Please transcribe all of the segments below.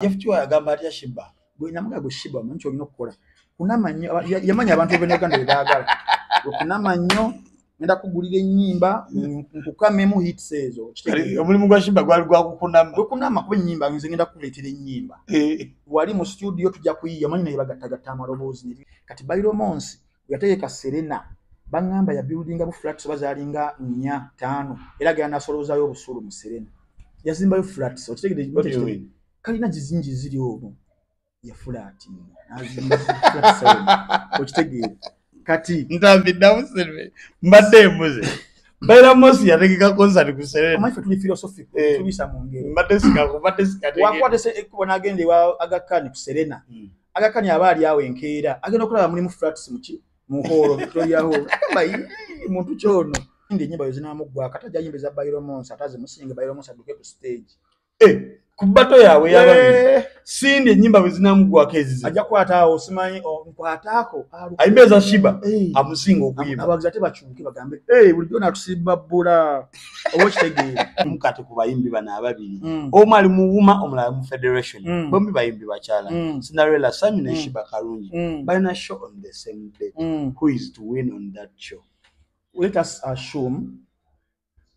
Jeff Kiwa yagamba atya Sheebah? Gwe namuga, gwe Sheebah, omanyi kyolina okukola, kunama nnyo. Yamanya abantu b'Uganda bye baagala. Okunama nnyo, ngenda kugulira ennyimba, nkukamemu hits ezo. Omulimu gwa Sheebah gwali gwakukunama. Gwe kunama, kuba ennyimba nze ngenda kukuleetera ennyimba. Wali mu studio tujja kuyiya, omanyi naye bagattagatta amaloboozi. Kati Bairo Monsi yategeka Serena, baŋŋamba ya buildinga bu flats oba zaalinga nnya, ttaano, era agenda nasoloozayo obusulu mu Serena, yazimbayo flats. Okitegedde? Kalina gizingi ziri omwo ya flat, nazimba flats, okitegeera? Kati Ntambi ddamu, mbadde embuze. Baira Mosi yategeka concert ku Serena? Omanyi ffe tuli philosophical, tubisa mu ngeri. Mbadde sikaku, mbadde sikategeera. Wakwata ekkubo n'agenda ewa Aga Khan ku Serena. Aga Khan aba ali awo enkeera, agenda okulaba mulimu flats muki mu hall, Victoria Hall. Agamba, "Ii, muntu kyono ndi ennyimba yo zinaamuggwako, ate ajja yimba eza Bairo Monsi, ate azimusinge, Bairo Monsi adduke ku stage." Eh, ku battle yaabwe yababiri, Cindy ennyimba bwe zinaamuggwako ezize, ajja kukwata awo, simanyi nkwataako. Ayimba eza Sheebah, Eh. amusinga okuyimba. Abawagizi ate bakyuke bagambe, "Eh, bulijjo natusimba bbula," oba okitegeera? Mukati ku bayimbi bano ababiri, omu ali mu UMA, omulala mu Federation, bombi bayimbi bakyala, Cinderella Sanyu ne Sheebah Karungi, balina show on the same date. Who is to win on that show? Let us assume,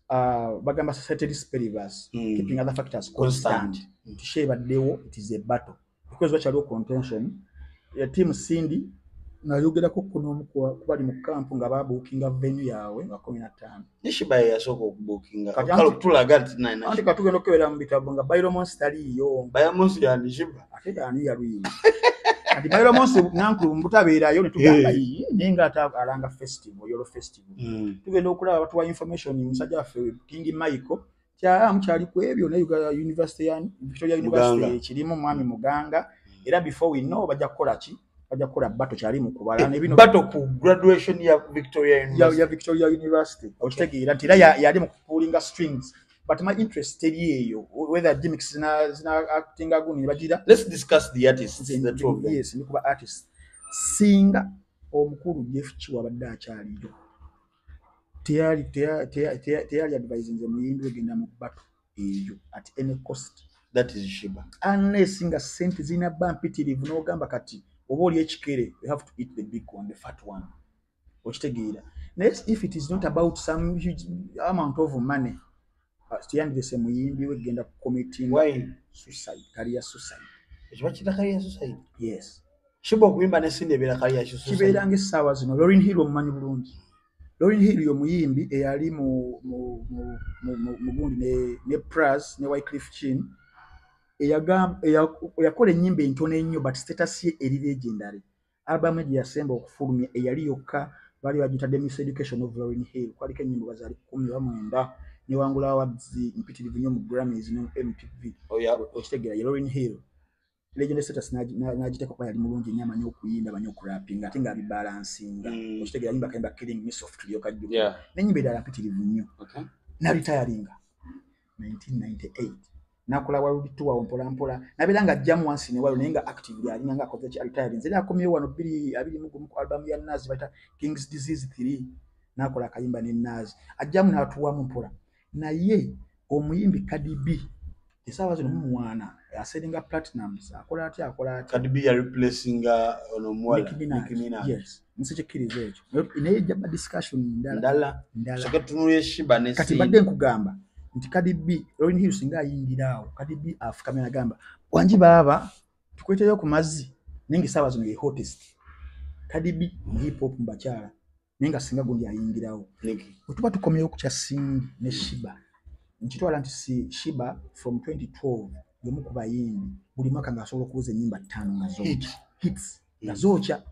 bagamba ceteris paribus, keeping other factors constant, Constant. Nti show ebaddewo, it is a battle because wakyaliwo contention ya team Cindy. Nayogerako ko n'omu kubali mu camp nga babuukinga venue yaabwe nga 15. Ne Sheebah ye yasooka okubuukinga. Kati kale okutulaga nti nina Anti katugenda okukebera mu bitabo nga Bairo Monsi taliiyo. Baira Monsi yani Sheebah. Ate ani yaluyimba? Kati Bairo Monsi nankulu mbutabeerayo, ne tugamba, "Ii," naye nga ate alanga festival, Yolo Festival. Tugenda okulaba batuwa information, musajja waffe King Michael kya mukyali ku ebyo ne Uganda University ya Victoria University. Muganga. Ekirimu mwami Muganga, era before we know bajja kukola ki? Bajja kukola battle, kyali mu kubala ne bino. Battle ku graduation ya Victoria University. Ya Victoria University, okitegeera nti era yali mu pullinga strings, but my interest teri eyo, whether gimmicks zina actinga gundi ne bagira. Let's discuss the artists, the two of them. Yes, ndi kuba artist. Singa omukulu Jeff Kiwa abadde akyaliyo, teyali advisinze muyimbi wegenda mu battle eyo at any cost. That is Sheebah. Unless nga sente zirina bba mpitirivu, n'ogamba kati oba oli ekikere, you have to eat the big one, the fat one, okitegeera? Naye if it is not about some huge amount of money, teyandirese muyimbi we genda kucommittinga Why? suicide, career suicide. Ekyo bakiyita career suicide? Yes. Sheebah okuyimba ne Cindy ebeera career suicide? Kibeera ng'essaawa zino Lauryn Hill, omumanyi bulungi. Lauryn Hill y'omuyimbi eyali mu gundi ne Pras ne Wyclef Jean, eyakola ennyimba entono ennyo, but status ye eri legendary. Album ye gye yasemba okufulumya eyali yokka baali bagiyita The Miseducation of Lauryn Hill, kwaliko ennyimba bazaali 19, newangula awards mpitirivu nnyo mu Grammys ne mu MTV. Oh, yeah. Okitegeera? Ye Lauryn Hill, legendary status n'agiteeka kuba yali mulungi nnyo, amanyi okuyimba, amanyi okurapinga, ate ng'abibalansinga. Okitegeera? Yayimba akayimba Killing Me Softly, okajjukira? N'ennyimba endala mpitirivu nnyo. Naretiringa 1998, nakola world tour mpola mpola, nabeera nga ajjamu wansi ne walo, naye nga actively alinga nga akoze ki, aretirinze. Era akomyewo wano 2021 ku album ya Nas bayita King's Disease 3, nakola akayimba ne Nas, ajjamu n'atuwamu mpola. Naye omuyimbi Cardi B essaawa zino mumuwaana, asellinga platinums, akola atya, akola atya. Cardi B ya replacinga ono omuwala. Nicki Minaj. Nicki Minaj. Yes, nsikikkiriza ekyo, naye ejja ba discussion ndala. Ndala. Ndala. Soke tutunulire Sheebah ne Kati Cindy. mbadde nkugamba nti Cardi B, Lauryn Hill singa ayingira awo, Cardi B afukamira nagamba, "Wangi baaba tukweteyo ku mazzi," naye nga essaawa zino ye hottest Cardi B mu hip hop mu bakyala, naye nga singa gundi ayingirawo, Nicki. Bwe tuba tukomyewo ku kya Cindy ne Sheebah, nkitwala nti si Sheebah from 2012 y'omu ku bayimbi buli mwaka ng'asobola okuweza ennyimba ttaano nga zookya. Hit. Hits nga zookya,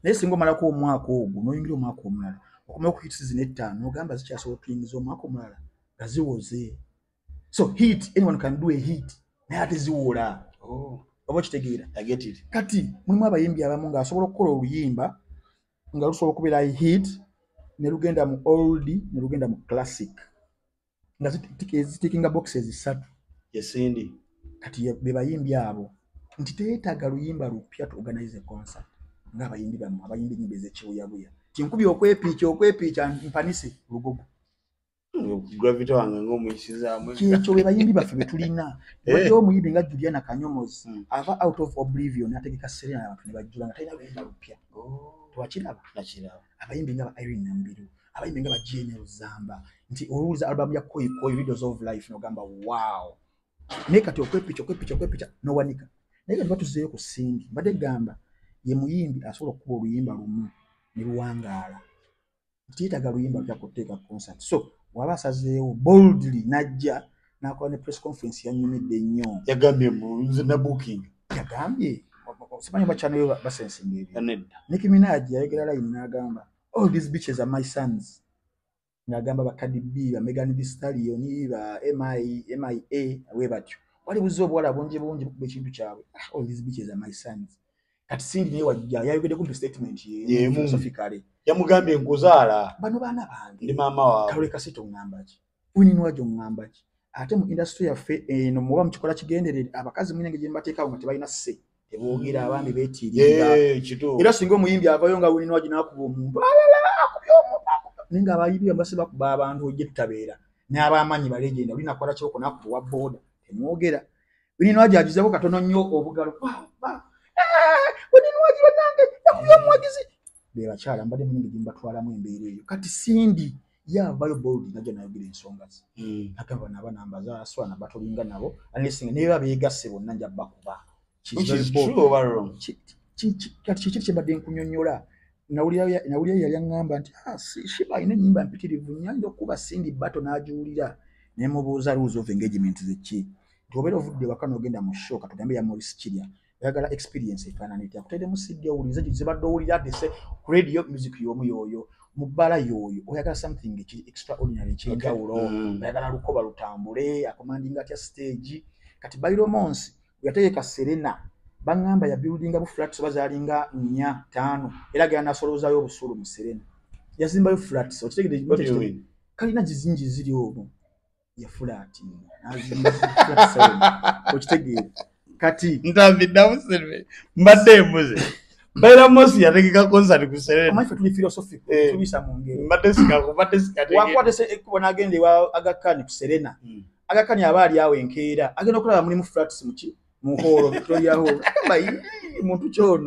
naye singa omalako omwaka ogwo n'oyingira omwaka omulala, okomawo ku hits zino ettaano, n'ogamba zikyasobola okuyingiza omwaka omulala nga ziwoze. So hit, anyone can do a hit, naye ate ziwola. Oh, oba okitegeera? I get it. Kati mulimu abayimbi abamu ng'asobola okukola oluyimba nga lusobola okubeera hit ne lugenda mu old ne lugenda mu classic, nga zitickinga boxes ssatu. Ye Cindy. Kati be bayimbi abo nti teyeetaaga luyimba lupya to organize a concert, ng'abayimbi bammwe abayimbi ennyimba ez'ekibuyabuya ti nkubi okwepiica okwepiica mpanise lugogo. Gravity wange ng'omuyisizaamu. Kyekyo bwe bayimbi baffe be tulina. Wajjawo omuyimbi nga Juliana Kanyomozi, ava out of oblivion ategeka Serena, abantu ne bajjula nga talina luyimba lupya. Tewakiraba? Nakiraba. Abayimbi nga ba Irene Nambiru, abayimbi nga ba GNL Zamba, nti owuliza album ya Koi Koi, Riddles of Life, n'ogamba wow. Naye kati okwepicha okwepicha okwepicha n'owanika. Naye kati batuzeeyo ku Cindy, mbadde gamba ye muyimbi asobola okukuba oluyimba lumu ne luwangaala. Tiyetaaga luyimba lupya kuteeka concert. So waba asazeewo boldly n'ajja n'akola ne press conference yanyumidde nnyo. Yagambye nze na booking. Yagambye simanyi oba channel yo basensinga ebyo. Nedda. Nicki Minaj yayogera line n'agamba, "All these bitches are my sons." Ng'agamba ba Cardi B, ba Megan Thee Stallion, ba MI, MIA we batyo. Wali buzze obuwala bungi bungi bukuba ekintu kyabwe. "Ah, all these bitches are my sons." Kati Cindy naye wajja yayogedde kumpi statement ye Y'emu. philosophically. Yamugambye nkuzaala. Bano baana bange. Ndi maama waabwe. Kalole Kasito ŋŋamba ki? Winnie Nwagi ŋŋamba ki? Ate mu industry yaffe eno muba mukikola kigenderere, abakazi mulina engeri gye mubateekawo nga tebalina sse. Teboogera, abaami beetiirira. Kituufu. Era singa omuyimbi avayo nga Winnie Nwagi n'akuba omuntu, alala akubye omuntu, akubye. Naye ng'abayimbi bambase bakuba abantu ojje tutabeera. N'abaamanyi ba legend, oli nakwata kiboko n'akuba owa booda, temwogera. Winnie Nwagi agizeeko katono nnyo obugalo. Ba, ba. Winnie Nwagi bannange, yakubye omuwagizi. Be bakyala mbadde mungi gye mbatwalamu embeera eyo. Kati Cindy ye avayo bold n'ajja n'ayogera ensonga ze. Agamba bano abaana mbazaala swana batolinga nabo, unless nga ne baba beegasse bonna nja bakuba. She's Which very is bold. true oba wrong? Kati kiki kye mbadde nkunyonnyola? Nawulira yali aŋŋamba nti, Sheebah alina ennyimba mpitirivu nnyo, ayinza okukuba Cindy battle n'agiwulira. Ne mubuuza rules of engagement ze ki? Nti obeera ovudde waka n'ogenda mu show, katugambe ya Maurice Kirya, oyagala experience efaanana etya? Akuteeremu CD owulirize gye zibadde owulira ate se ku radio music y'omu y'oyo, mu bbala y'oyo, oyagala something ekiri extraordinary eky'enjawulo. Oyagala lukoba lutambule, akomandinga atya stage. Kati Bairo Monsi bwe yategeka Serena, baŋŋamba ya buildinga bu flats oba zaalinga 4, 5, era agenda n'asolozaayo obusuulu mu Serena. Yazimbayo flats, okitegedde? What do you mean? Kalina gizingi ziri omwo. Ya flatinga, n'azimba flat seven. Okitegeera? Kati Ntambiddamu Serena. Mbadde mbuze. Baira Mosi yategeka concert ku Serena. Omanyi ffe tuli philosophical, tubisa mu ngeri. Mbadde sika, mbadde sikategeera. Wakwata ekkubo n'agenda ewa Aga Khan ku Serena. Aga Khan aba ali awo enkeera, agenda okulaba mulimu flats mu ki? Mu hall, Victoria Hall. Agamba, Yii, muntu kyono.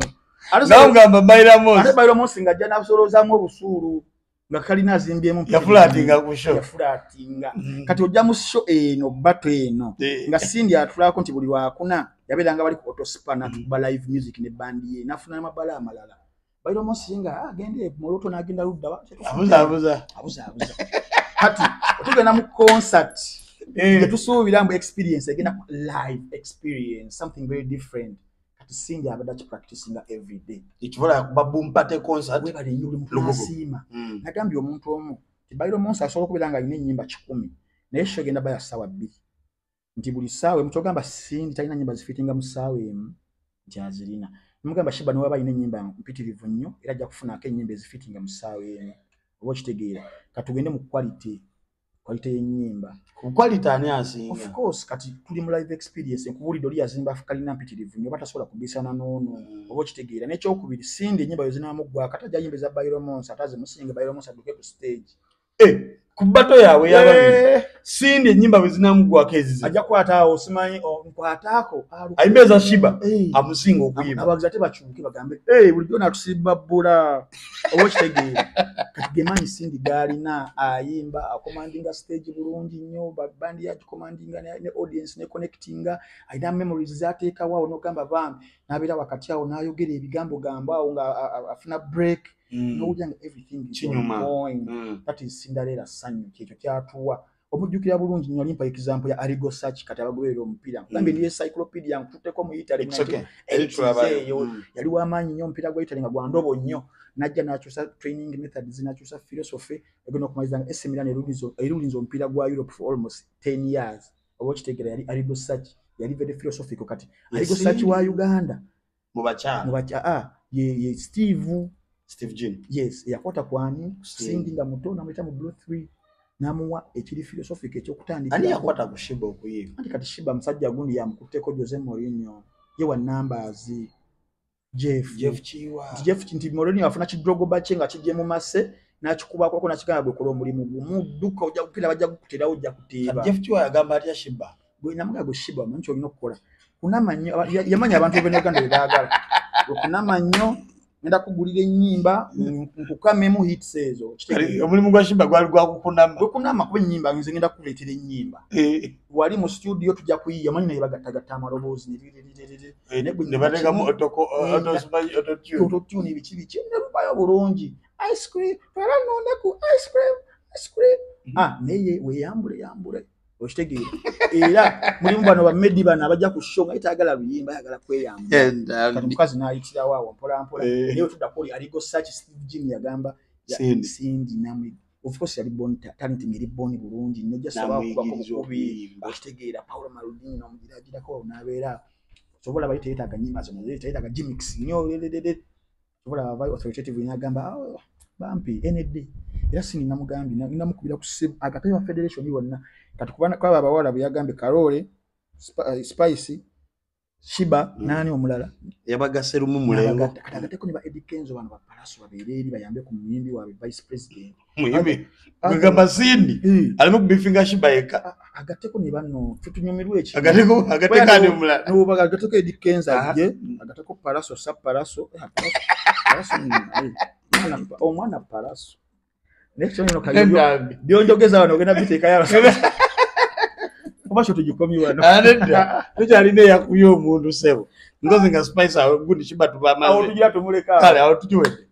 Ate N'amugamba Baira Mosi. Ate Baira Mosi ng'ajja n'asolozaamu obusuulu nga kalina azimbyemu mpitirivu. Yafulatinga ku show. Yafulatinga. Kati ojja mu show eno, battle eno, nga Cindy atulako nti buli lwakuna yabeeranga bali ku Autospa n'atukuba live music ne band ye, n'afuna n'amabala amalala. Baira Mosi nga agenda e Moroto n'agenda ludda wa? Abuzaabuza. Abuzaabuza. Kati otugenda mu concert. Tetusuubira mbu experience egenda ku live experience, something very different. Kati Cindy abadde akipracticinga every day. Ekibola yakuba boom party concert. Webale nnyo, buli muntu Lugogo. n'asiima. Nagambye omuntu omu nti Bairo Mosi asobola okubeera ng'alina ennyimba 100, naye show egenda ba ya ssaawa 2. Nti buli ssaawa emu ky'ogamba Cindy talina nnyimba zifiitinga mu ssaawa emu, nti azirina. Namugamba Sheebah ne waba alina ennyimba mpitirivu nnyo, era ajja kufunako ennyimba ezifiitinga mu ssaawa emu. Oba okitegeera. Kati tugende mu quality. Quality y'ennyimba. Ku quality ani asinga? Of course, kati tuli mu live experience. Nkubuulidde oli yazimba kalina mpitirivu nnyo, oba tasobola kubisana n'ono. Oba okitegeera. N'ekyokubiri, Cindy ennyimba yo zinaamuggwako, ate ajja ayimba eza Bairo Mosi, ate azimusinge Bairo Mosi adduke ku stage. Ku battle yaabwe ey'ababiri. Cindy ennyimba bwe zinaamuggwako ezize. Ajja kukwata awo, simanyi, nkwataako, aluke. Ayimba eza Sheebah, amusinga okuyimba. Abawagizi ate bakyuke bagambe, bulijjo n'atusimba bbula. Oba okitegeera. Kati ge maanyi Cindy g'alina, ayimba, akomandinga stage bulungi nnyo, bandi yagikomandinga ne audience ne connectinga, alina memories z'ateekawo awo n'ogamba bambi, n'abeera wakati awo n'ayogera ebigambo gambo awo nga afuna break. N'owulira nga everything is on Kinyuma. point. That is Cinderella Sanyu, kyekyo kyatuwa. Omujjukira bulungi nnyo, alimpa example ya Arrigo Sacchi, kati abagoberera omupiira. Nkugambye ndi encyclopedia, nkututteko mu Italy, It's okay. nineteen Eri tulabayo. eighties eyo. Yali w'amaanyi nnyo, omupiira gwa Italy nga gwa ndobo nnyo. N'ajja n'akyusa training methods, n'akyusa philosophy, egenda okumaliriza nga AC Milan erulinze omupiira gwa Europe for almost 10 years. Oba okitegeera, yali Arrigo Sacchi, yali very philosophical. Kati Arrigo Sacchi wa Uganda. Mu bakyala. Mu bakyala, ye Steve. Steve Jean. Yes, yakwata kwani? Steve. Cindy nga muto n'amuyita mu Blue 3. N'amuwa ekiri philosophic eky'okutandikira. Ani yakwata ku Sheebah okuyimba? Anti kati Sheebah musajja gundi yamukutteko Jose Mourinho. Ye wa numbers. Jeff. Jeff Kiwa. Nti Jeff nti Mourinho afuna kidrogoba kye nga kijje mu mase, N'akikubako n'akigamba gwe kola omulimu gumu dduka ojja kupira bajja kukuterawo ojja kuteeba. Jeff Kiwa yagamba atya Shiba? Bwe namugamba gwe Shiba omanyi ky'olina okukola. Kunama nnyo, yamanya abantu b'e Uganda bye baagala. Okunama nnyo, ngenda kugulira ennyimba nkukamemu hits ezo. Omulimu gwa Shiba gwali gwa kukunama. Gwe kunama kuba ennyimba nze ngenda kukuleetera ennyimba. Wali mu studio tujja kuyiiya omanyi naye bagattagatta amaloboozi ne bateekamu autotune biki biki ne lubayo bulungi. Ice cream, twala nonde ku ice cream, ice cream. Ah, naye weeyambule yambule. Okitegeera. Era mulimu bano ba Medi bano abajja ku show nga yetaagala luyimba ayagala kweyambula. Kati omukazi n'ayitirawo awo mpola mpola. Naye tudda kuli Arigo Search Steve Jean yagamba Cindy namwe. Of course yali born talent ngeri born bulungi nnyo just abakubako bukubi. Okitegeera Paolo Maldini n'omugiragirako n'abeera. Sobola bali teyetaaga nnyimba zonna, teyetaaga gimmicks nnyo. Sobola ava authoritative n'agamba bampi ND. Era Cindy namugambye namukubira ku ssimu akatebe ba federation bonna. Kati kubanga abawala bwe yagambye Karole, Spice, Shiba, nani omulala yabagasse lumu mulengo. Kati agateko ne ba Eddy Kenzo bano ba Palaso babeere eri bayambe ku muyimbi waabwe vice president. Muyimbi gamba Cindy alimu kubifinga Shiba yekka. Agateko ne bano tutunyumirwe eki. Agateko ani omulala. No agateko Eddy Kenzo ajje, agateko Palaso sa Palaso. Palaso ni omwana Palaso. Next one no byonjogeza wano ogenda biteekayo abasajja. Oba kyo tugikomye wano. Nedda tukyalina eyakubye omuntu ssebo. Ngozi nga Spice awo gundi Shiba tubamaze. Awo tugira tumuleka. Kale awo tugiwedde.